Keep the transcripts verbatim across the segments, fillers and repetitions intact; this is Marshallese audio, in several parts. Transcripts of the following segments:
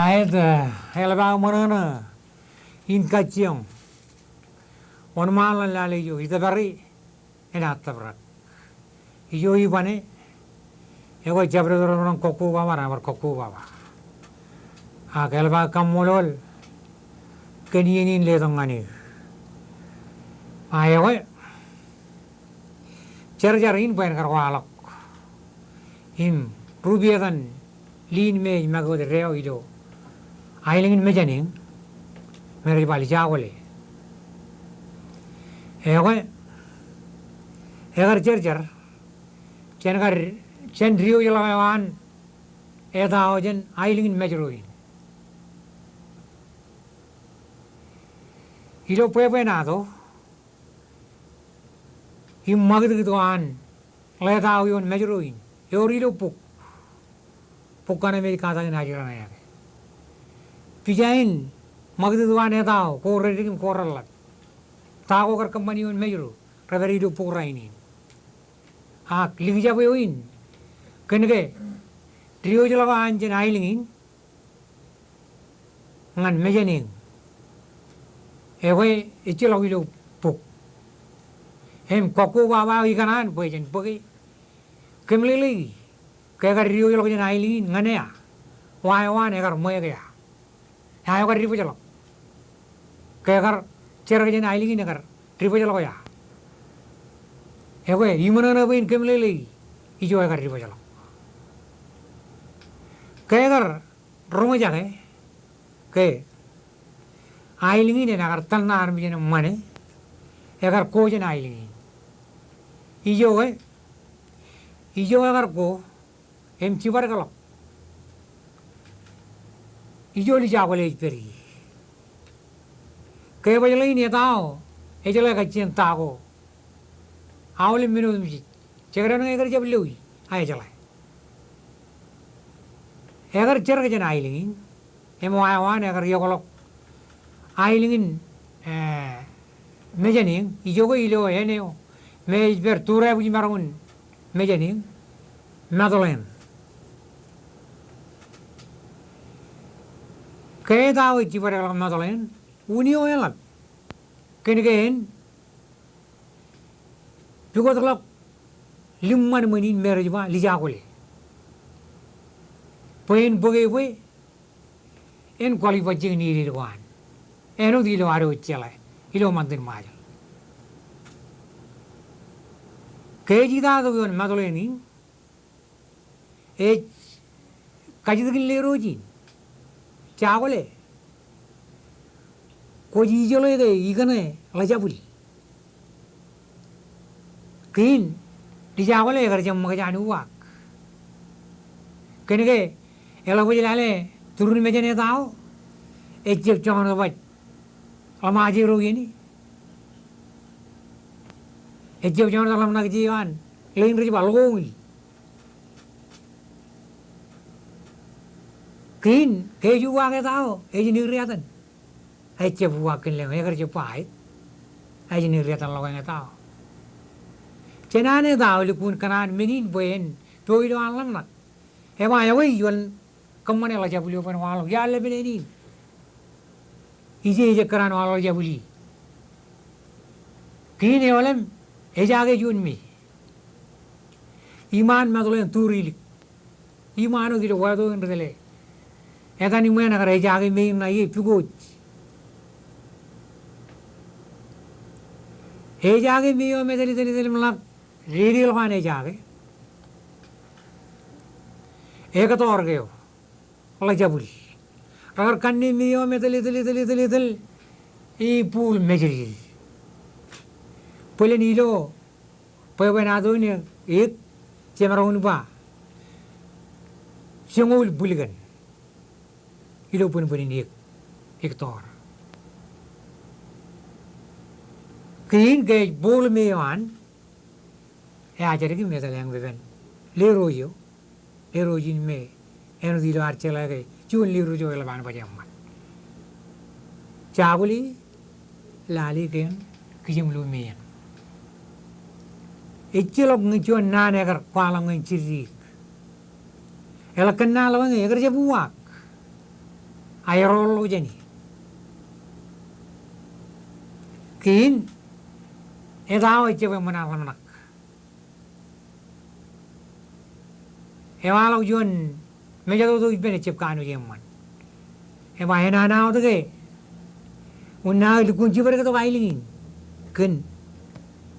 Aet, eh, eḷap aō ṃōṇōṇō in kajjioñ wōnṃaanḷọk lale ijo itōpare enaaj tōprak. Ijo ibane, ekwe jabdewōt ro ren kọkkobaba, ren bar kọkkobaba. Ak eḷap aō kaṃṃoolol kōn iien in letok ñan eō. Ak ekwe, jerjar in bwe en kar waḷọk im rupetan liin me ej make wōt deo ilo aelōñ in Mejane me rej ba Lijakwale. Ekwe, ekar jerjar jān kar, jān diwōjḷọk eo an etaō jān aelōñ in Mājro in. Ilo bwebwenato im ṃakūtkūt eo an ḷe etaō ioon Mājro in, ewōr ilo bok. Bok kaṇe me ej katakin ajri ṇe ake. Pija in ṃakūtkūt eo an etaō ko reddik im ko reḷḷap. Ta ko kar kōṃṃan ioon Mājro, rej pād ilo bok rainin. Ak likjab eo in, kōn ke diwōjḷọk eo an jān aelōñ in ñan Mejane in, ekwe ejjeḷọk ilo bok. Im kọkkobaba eo ikōṇaan bwe jen bōke kōmeḷeḷeiki ke ekar diwōjḷọk jān aelōñ in ñan ea, wa eo an ekar ṃweek ea. Ea eo ekar dibōjḷọk. Ke ekar jerkak jān aelōñ in, ekar dibōjḷọk ea. Ekwe, iṃōṇōṇō bwe in kōmeḷeḷeiki ijo ekar dibōjḷọk. Ke ekar roñjake ke aelōñ in ekar tōl ṇe armej in ṃane, ekar ko jān aelōñ in. Ijoke, ijo ekar ko im jibadekḷọk. Ijo Lijakwale ej pād ie. Ke ebajjeḷā in etaō ejeḷā kajjien ta ko aolep men otemjej, jekdọọn ñe ekar jab loi, a ejeḷā. Ekar jerkak jān aelōñ in, im wa eo an ekar iọkḷọk aelōñ in, eh, Mejane in, ijoke ilo āne eo me ej pād turebuj maroñ in Mejane in, Matoḷein. Ke etaō ej jibadekḷọk Matoḷein, unin eo eḷap kōn ke en pukotḷọk liṃṃan ṃōn in me rej ba Lijakwale, bwe en bōke bwe en kwōḷ ibajjek in dedeḷọk ko an āinwōt ilo ad wōj jeḷā ilo ṃantin Ṃajeḷ. Ke ej itatok ioon Matoḷein in, ej kajjitōk in lerooj in, Jakwale, kwōj ijeḷā ke ikōṇe ḷajabwil. Kein Lijakwale ekar jab ṃōkaj an uwaak. Kōn ke eḷap baj lale turin Mejane etaō, ejjab joñan baj ḷōṃajeḷ ro iien in. Ejjab joñan ḷōmṇak eo an ḷein rej ba Ḷokoñil. Kein ke ej uwaak etaō, ej in ri-atan. Ejjab uwaak kōn lōñ, ekar jab ba aet. Ej in ri-atan ḷọk eñ etaō. Jān an etaō lukkuun kōṇaan men in bwe en to ilo an ḷōmṇak, eba ewi juon kōṃṃane ḷajabwil eo bwe en waḷọk, iar lepen āne in. Ije ej kōṇaan waḷọk ḷajabwil e. Kein eo ḷem, ejaake juon me iṃaan Matoḷein turilik. Iṃaan wōt ilo wāto in ri tōl e. Etan iṃaan ekar ejaake me in ṇa ie, pukot. Ejaake me eo me tōl, tōl, tōl im ḷak dedeḷọk an ejaake. Ektoor ke eo ḷajabwil. Rekar kanne me eo me tōl, tōl, tōl, tōl, tōl, i bul mejed. Bōlen ilo bwebwenato in eō, eō, jemaroñ in ba joñoul bwilkōn ilo bōnbōn in eō, ektoor. Kein ke ej bul me eo an, eajjadiki me tōl eñ pepen lerooj eo, lerooj in me āinwōt ilo ad jeḷā ke juon lerooj eo eḷap an baj eṃṃan. Jakwale, lale kein kijem lo me eṇ. Ejjeḷọk ñe juon naan ekar kwaḷọk ñan jidik. Eḷak kōnnaan ḷọk eñ, ekar jab uwaak. Aerollo jāni. Kein, etao ejjab eṃṃan an ḷōmṇak. Ewaḷọk juon mejatoto ippān ejjab kanooj eṃṃan. Eba enana wōt ke, unin aō lukkuun jibadektok aelōñ in kōn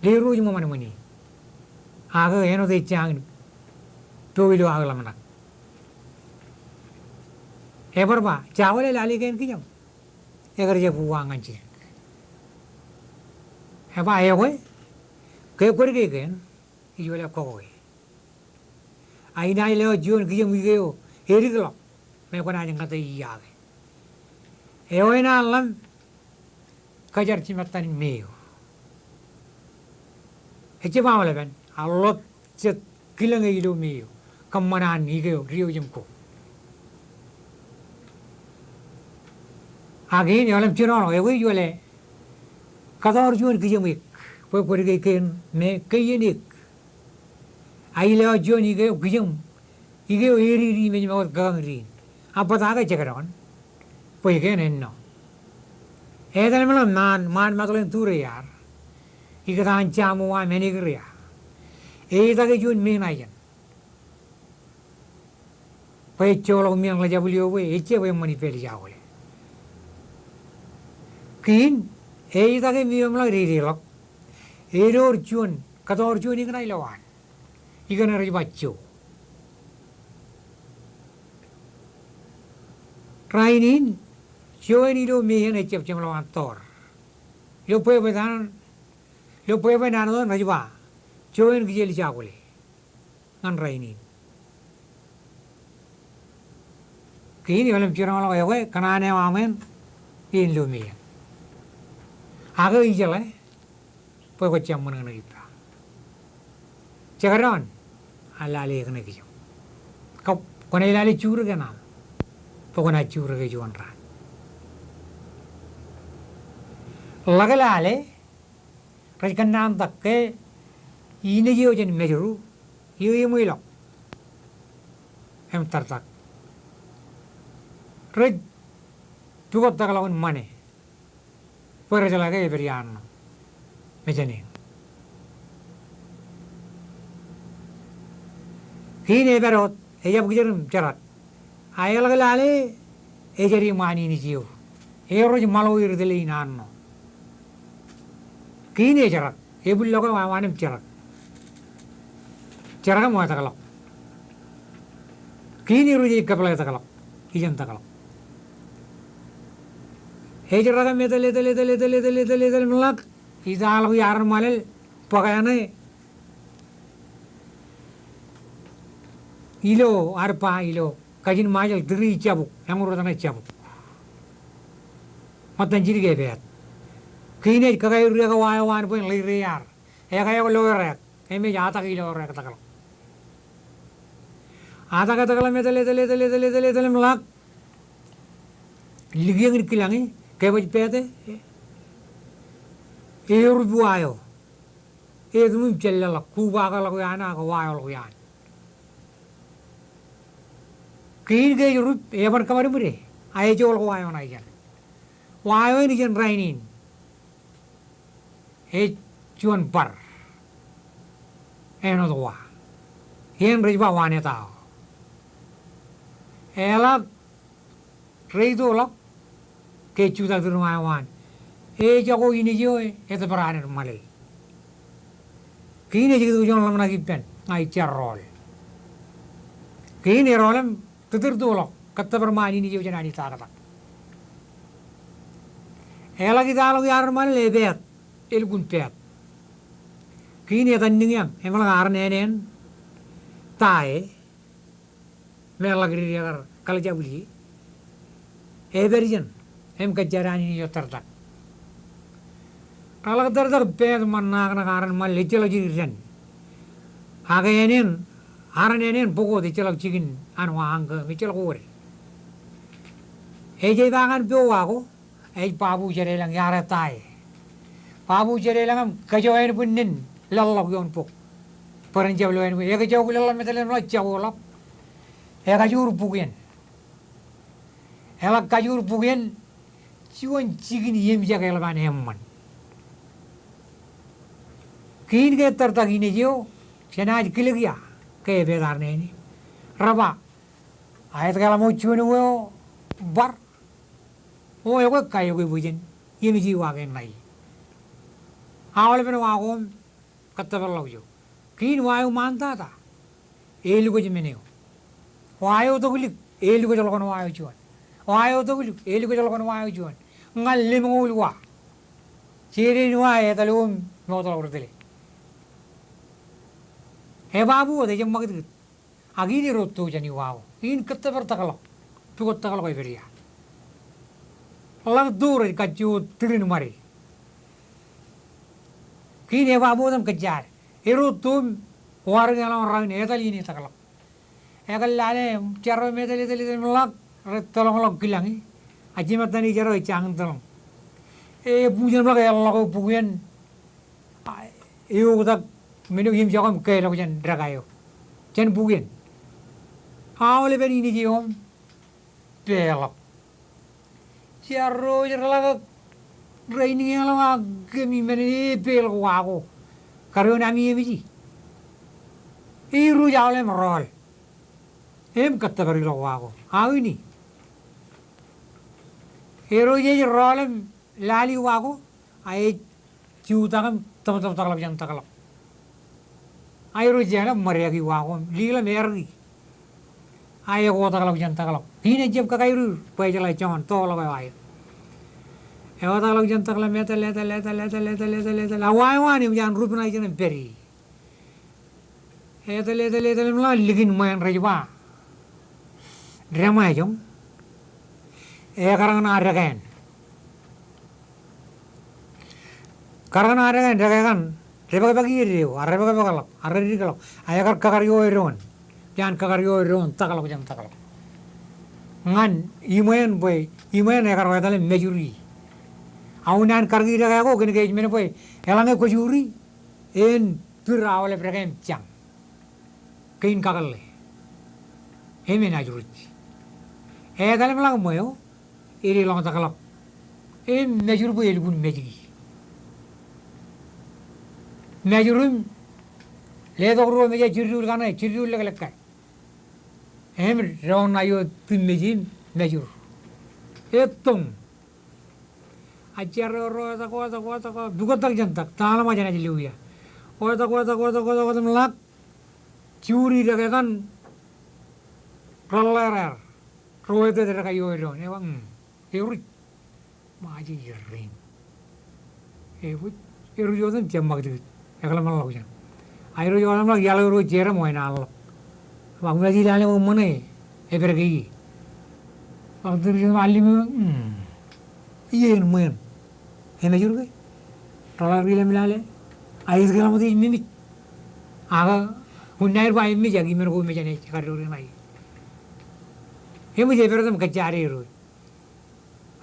lerooj ṃōṃan ṃōn e. Ak āinwōt ejjañin po ilo aō ḷōmṇak. Ebar ba, jabdewōt lale kein kijeṃ. Ekar jab uwaak ñan jidik. Eba ekwe, ke kwō dike kein, ij wōle kọkoe. Ak inaaj lewōj juon kijeṃ ikeo edikḷọk me kwōnaaj ñate ijaake. Eo enaaj ḷōm kōjar jimattan me eo. Ejjab aolepen, ak ḷot jet kilōñ e ilo me eo. Kōṃṃan an ikeo diwōj im ko. Ak kein eḷap jinoḷọk, ekwe ij wōle kōtọọr juon kijeṃ eok. Bwe kwō dike kein me kein eok. Ak ij lewōj juon ikeo kijeṃ, ikeo edikdik im ej ṃōk wōt kōkañ diin. Ak bōtaab ke jekdọọn. Bwe kein ennọ. Etal ṃōṇōṇō ṃaan, ṃaan matōḷ in tur ear. Ikōtaan Jaṃo aṃ enaaj kūr ear. Eitake juon men ajen. Bwe ejjeḷọk men ḷōjab lio bwe ejjab eṃṃan ippān lijabwil e. Kein, eitake me eṃḷọk dedeḷọk. Edoor juon, kōtọọr juon ikōṇaan ilowaan. Ikōṇaan rej ba jo. Rainin, join ilo me eṇ ejjab jeṃḷọk an tọọr. Ilo bwebwenato an, ilo bwebwenato an rej ba, join kijeḷ lijabwil e. Ñan rainin. Kein eḷap jinoḷọk ekwe, kōṇaan eo aṃ eṇ, en lo me eṇ. Ak ijeḷā, bwe kwōjjab ṃōṇōṇō ippa. Jekdọọn, a lale ekōṇe kijeṃ. Kab, kwōnaaj lale jurōk eṇ aṃ. Bwe kwōnaaj jurōk e juon raan. Ḷak lale, rej kōnnaan tak ke inij eo jān Mājro, eo eṃweilọk im tōrtak. Rej pukot takḷọk in ṃane. Bwe rej jeḷā ke epād iaan ṇo mejān eṇ. Kein epād wōt, ejjab kijer im jerak. A eḷak lale, ejadi ṃaan inij eo. Eor ej ṃaḷo er tōl in an ṇo. Kein ejerak, ebwillọk eo wāween im jerak. Jerak im wātakḷọk. Kein eor ej kōpḷeetakḷọk, ijeṇtakḷọk. Ejerak im etōl, etōl, etōl im ḷak, itaḷọk iaar ṃalel, bōk eṇ e. Ilo, ear ba ilo, kajin Ṃajeḷ tiri jabuk, eñin ruo etan jabuk. Ṃōttan jidik epeet. Kein ej kōkaerriak wā eo an bwe en ḷeer ear. Ekaer ḷoerek, im ej atak ilo ḷoerek takḷọk. Atak e takḷọk im etōl, etōl, etōl im ḷak. Likieñin kilañ e, kebōjpeet e. Erup wā eo. Etūṃ im jelleḷọk, kubaakḷọk wiaan ak wā eo ḷọk wiaan. Kein ke ej rup, eban kōṃadṃōde, a ejoḷọk wā eo ṇa ijeṇ. Wā eo eṇ ijeṇ rainin. Ej juon bar. Āinwōt wa. Eṇ rej ba Wanetao. Eḷak reitoḷọk ke jutak tūrmaae waan. Ejako inij eo etōpar an ṃalel. Kein ej ikōtōk juon ḷōmṇak ippān, ña ij jar rool. Kein erool im tūtūrtoḷọk, kōttōpar ṃaan inij eo jān an itaktak. Eḷak itaḷọk iaar ṃalel epeet, elukkuun peet. Kein etanniñ iañ, im ḷak arro āneen, ta e, me ḷak dede ekar kaḷjabwil ie. Epād ijeṇ, im kōjjad an inij eo tōrtak. Reḷak tōrtak peet ṃan ṇaakṇak arro ṃalel ejjeḷọk jidik dān. Ak āneen, arro āneen bok wōt ejjeḷọk jikin an wa añkō im ejjeḷọk wōd. Ej ej ba ñan po wa ko, ej babu Jedeḷañ iar eta e. Babu Jedeḷañ im kōjọin bwe nen leḷḷọk ioon bok. Bwe ren jab lo en bwe, ekōjọin bwe leḷḷọk im etōl im ḷak joḷọk. Ekajoor bok eṇ. Eḷak kajoor bukien juon jikin iemjake eḷap an eṃṃan. Kein ke ettōrtak inij eo, jenaaj kilōkia ke epet arneni. Reba, aet ke eḷap ṃōk juon eo bar, o ekwe kajoor bwe jen iemej iowa ke ṇae. Aolepen wa ko im kōttōpar ḷọk ijo. Kein wa eo ṃaantata, elukwōj men eo. Wa eo toklik, elukwōj ḷọk ṇe wa eo juon. Wa eo toklik, elukwōj ḷọk ṇe wa eo juon. Ñan lemñoul wa, jedeen wa etal eo im mootḷọk ri tōl e. Ebabu wōt ejab ṃakūtkūt. Ak in erro to jān iwa ko. In kōttōpar takḷọk. Pukot takḷọk epād ia. Ḷak to rej kajjojo tūrin ṃade. Kein ebabu wōt im kōjjāde. Erro to im wadik eḷap raun etal in e takḷọk. Ekar lale, jaro im etal, etal, etal im ḷak, rej tōḷọñḷọk kilañ e. A jimettan ijaro ej jañin tōḷọñ. Ebujen ḷọk, eḷḷọk bukien, a, eoktak men eo im jako im keelọk jān deka eo. Jān bukien. Aolepen inij eo im peḷọk. Jaro ej ḷak, rein ñe eḷak, a, kōm imen e peḷọk wa ko. Kar eo ami emeji. Irooj aolep im rọọl. Im kōttōpar ḷọk wa ko. Aō ini. Irooj ej rọọl im lali wa ko. A ej jutak im tōptōp takḷọk jān takḷọk. A irooj jeḷā ṃōrā ki wa ko im liḷ im erki. A eko takḷọk jān takḷọk. Kein ejjab kakairuur bwe ejeḷā joñan toḷọk eo aer. Eko takḷọk jān takḷọk im etal, etal, etal. A wa eo an eṃōj an rup ṇa ijin im pād ie. Etal, etal, etal im ḷak likin ṃweeṇ rej ba, deṃae joñ. Ekar ñan dekāān. Kar ñan dekāān, deka kaṇ, rej pākpāki eddo, a rej pākpākḷọk, a rej dikḷọk, a ekar kakar ioe doon. Jān kakar ioe doon, takḷọk jān takḷọk. Ñan iṃweeṇ bwe, iṃweeṇ ekar etal im mejuri. A unin an kariki deka ko, kōnke ej men bwe, eḷaññe kwōjuri, en pād aolep deka im jañ. Kein kakōlle. Im enaaj ruj. Etal im ḷak ṃweo, ej ḷọk takḷọk. Im mejur bwe elukkuun mejki. Mejur im letok ruo meja jidul kaṇe, jidul leklek ke. Im doon ṇa eo tiṃ meji im mejur. Ettoñ. A jaro ro etak, etak, etak, bukot tak jān tak, taḷ ṃōj enaaj lo ia. Etak, etak, etak, etak, etak im ḷak. Juri deka etan reḷḷāer, reḷḷāer. Ro etet deka ioe doon, ewa, mm, eruj. Ṃajeḷ rein. Eruj, eruj wōt im jab ṃakūtkūt. Ekōḷmānḷọkjeṇ. A irooj wōt im ḷak iaḷ eo ruo jere im wānaaḷḷọk. Ṃōk ṃōj ilale ṃōk ṃōṇe, epād ke ie. Ṃōk tūrjin im allim eo, mm. Iien ṃweeṇ. Emejur ke? Reḷak ri lemlale. A itkōḷmot ej mimej. Ak unin aer ba emej ak imen ko mejān ej kaddori ṇae. Eṃōj epād im kōjjāde irooj.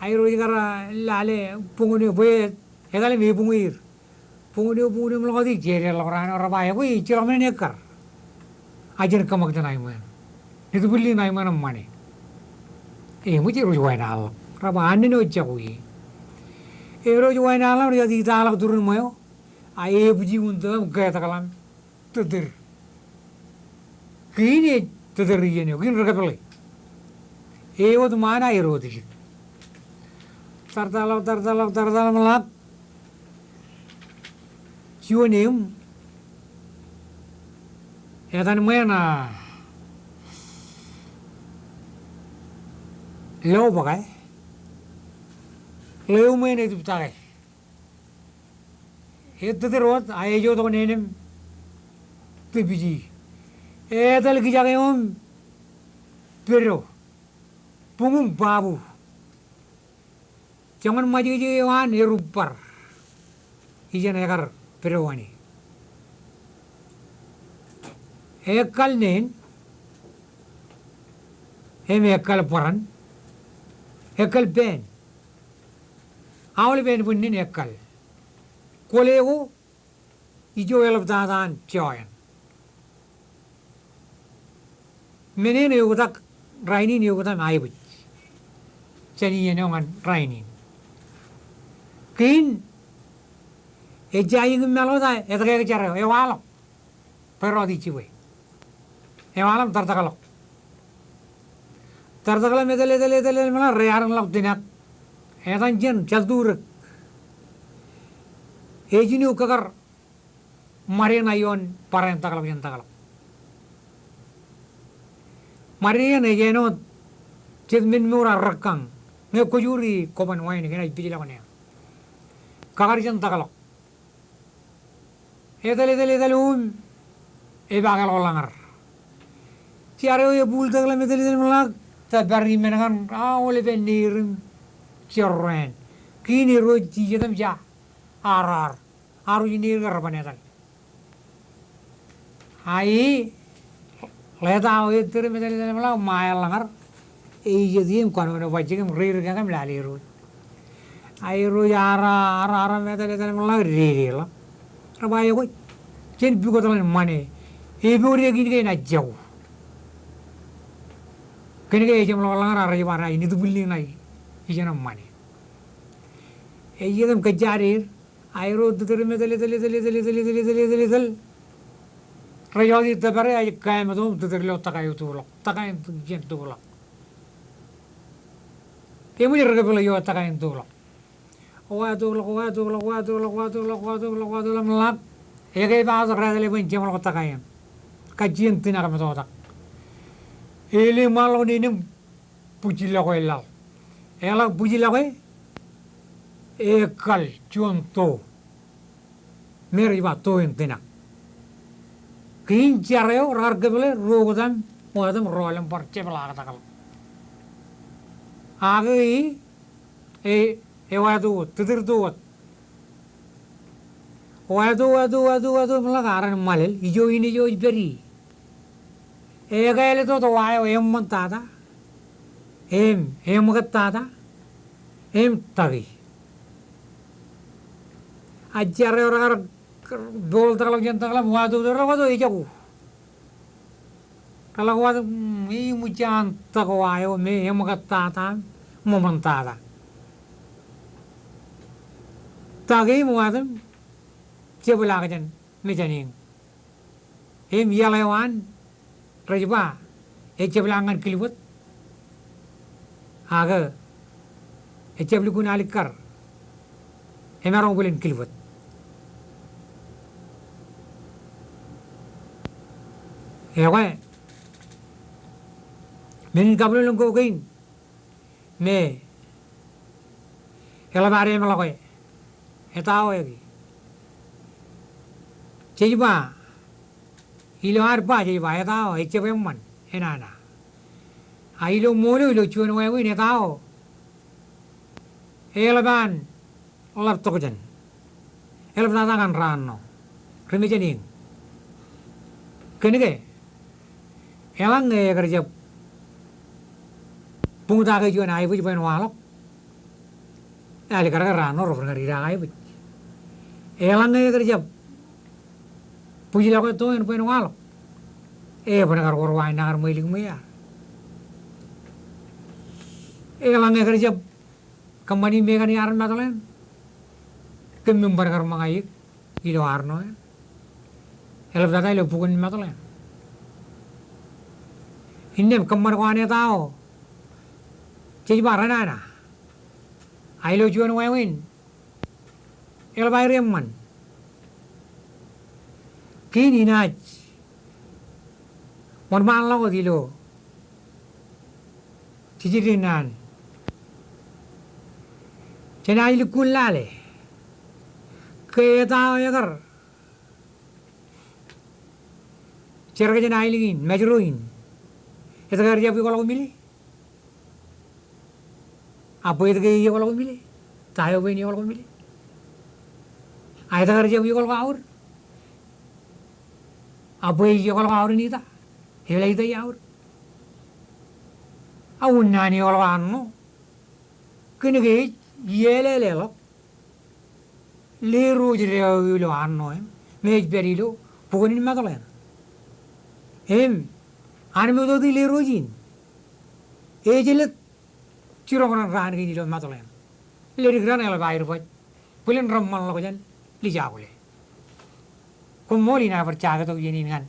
A irooj kar lale buñūn eo bwe etal im ebuñe er. Buñūn eo, buñūn eo im ḷọk dik, jedeḷọk raan eo, rej ba, ekwe, ejjeḷọk men in ekkar. A jen kōṃakūt ṇae ṃweeṇ. Nitbwilli ṇae ṃweeṇ im ṃane. Eṃōj, erooj wānaaḷḷọk. Rej ba, annen eo ejako ie. Erooj wānaaḷḷọk, rej jab itaḷọk turin ṃweo. A ebwijin unin tōm ketakḷọk. Tōtōr. Kein ej tōtōr iien eo, kein ri kōpeḷe. Ewōt ṃaan a ewōt ijin. Tartaḷọk, tartaḷọk, tartaḷọk im ḷak. Juon eṃ. Etan ṃweeṇ a lo bōke. Ḷeo ṃweeṇ etūptake. Ettōtōr wōt, a ej otok neen im tōpiji. Etal kijak eo im pedo. Buñ im babu. Joñan ṃajekjek eo an erubbar. Ijin ekar pedo wāne. Ekkal neen. Im ekkal bōran. Ekkal pān. Aolep ānbwinnin ekkal. Kwōle ko, ijo eḷaptata an joñan. Men eṇ eoktak, rainin eoktak im aebōj. jān iien eo ñan rainin. Kein ejja aikuj im mālōt, etke jar eo, ewaḷọk. Bwe rọọti jibwe. Ewaḷọk im tōrtakḷọk. Tōrtakḷọk im etal, etal, etal, etal im ḷak, reaarōkḷọk tinak. Etan jān jalturōk. Ej ijin eok kakar ṃade ṇa ioon bar eo en takḷọk jān takḷọk. Ṃade eṇ ej āinwōt jet men mour arrekkañ. Ñe kwōj ur i koban wain ke enaaj pijlọk ṇe. Kakar jān takḷọk. Etal, etal, etal im epaakḷọk lañar. Jar eo ebultōkḷọk im etal, etal im ḷak, ta pād iṃaan kaṇ, aolep āneer im jorrāān. Kein Irooj jijet im ja arraar. Arro ej neer ke reban etal. A e, ḷe ta eo ettōr im etal, etal im ḷak, ṃae lañar. Ej jet im kanono bajjek im reirkeak im lale Irooj. A Irooj arraar, arraar im etal, etal im ḷak, dedeḷọk. Rej ba ekwōj. Jen pukot ḷein ṃane. Epoud e kein kein ej jako. Kōnke ejjeḷọk lañar, a rej ba rej nitbwilliñ ṇa ijeṇ ṃane. Ej jet im kōjjadeer. A Irooj tōtōr im etal, etal, etal. Rej jọọti tōpare, ej kaemeto im tōtōr ilo tōka eo tuḷọk. Tōka in jen tuḷọk. Eṃōj rekōpeḷḷọk ioon tōka in tuḷọk. Owa tuḷọk, owa tuḷọk, owa tuḷọk, owa tuḷọk, owa tuḷọk, owa tuḷọk im ḷak. Ekeipaak tok raelep en jeṃḷọk tōka in. Kajjien tinak metotak. Eliṃaanḷọk neen im bwijlọke laḷ. Eḷak bwijlọke, ekal juon to. Me rej ba to in tinak. Kein jar eo rekar kōpeḷe, ri-oktak im wōt im rọọl im bar jepḷaaktakḷọk. Ak e, e, ewa to wōt, tōtōr to wōt. Owa to, owa to, owa to, owa to im ḷak, aren ṃalel, ijo in eo ej pād ie. Ekāāl to, to wa eo eṃṃantata, im eṃōkattata, im taki. A jar eo rekar bōltakḷọk jān takḷọk im owa to, to, ḷọk owa to, ejako. Ḷọk owa to, mm, iṃōj an tak owa eo me eṃōkattata im ṃōṃantata. Taki im owa to im jepḷaak jān mejān eñ. Im iaḷ eo an rej ba, ejjab lañ ñan kilbōt. Ak ejjab lukkuun alikkar. Emaroñ bōlen kilbōt. Ekwe, men in kabwilōñlōñ ko kein me eḷap ad emeḷọke, etao eki. Jej ba, ilo ad ba, jej ba, etao ejjab eṃṃan, enana. A ilo ṃool eo, ilo juon wāween, etao eḷap an ḷap tokjān. Eḷaptata ñan raan ṇo. Ri mejān eñ. Kōnke, eḷaññe ekar jab buñtake juon aebōj bwe en waḷọk, alikkar ke raan ṇo rej bar ñan idaak aebōj. Eḷaññe ekar jab bwijlọke to in bwe en waḷọk, ebōd kar wōr wa in ṇa kar ṃweilik ṃweear. Eḷaññe ekar jab kōṃṃani me kaṇ iar metal eṇ, kōm im bar kar ṃōñā eik ilo arṇo eṇ. Eḷaptata ilo bok in metal eṇ. Innām kōṃṃan ko an etao, jej ba renana. A ilo juon wāween, eḷap aer eṃṃan. Kein inaaj wōnṃaanḷọk wōt ilo jiljino naan. Jenaaj lukkuun lale ke etao ekar jerkakpeje aelōñ in, mājro in. Etke ejjab ioḷọk mile? A bwe etke ej ioḷọk mile? Ta eo bwe en ioḷọk mile? A etke ejjab ioḷọk aur? A bwe ej ioḷọk aur in ita? Eḷap ita aur? A unin an ioḷọk arṇo. Kōnke ej ieleleḷọk Lerooj eo ilo arṇo eṇ, me ej pād ilo bok in metal eṇ. Im, an mototi Lerooj in, ej jelōt jiroñ raṇ raan kein ilo Matḷeṇ. Ledik raṇ eḷap aer baj bwilen reṃṃanḷọkjeṇ Lijabwile. Koṃṃool in ij bar jaketok iien in ñan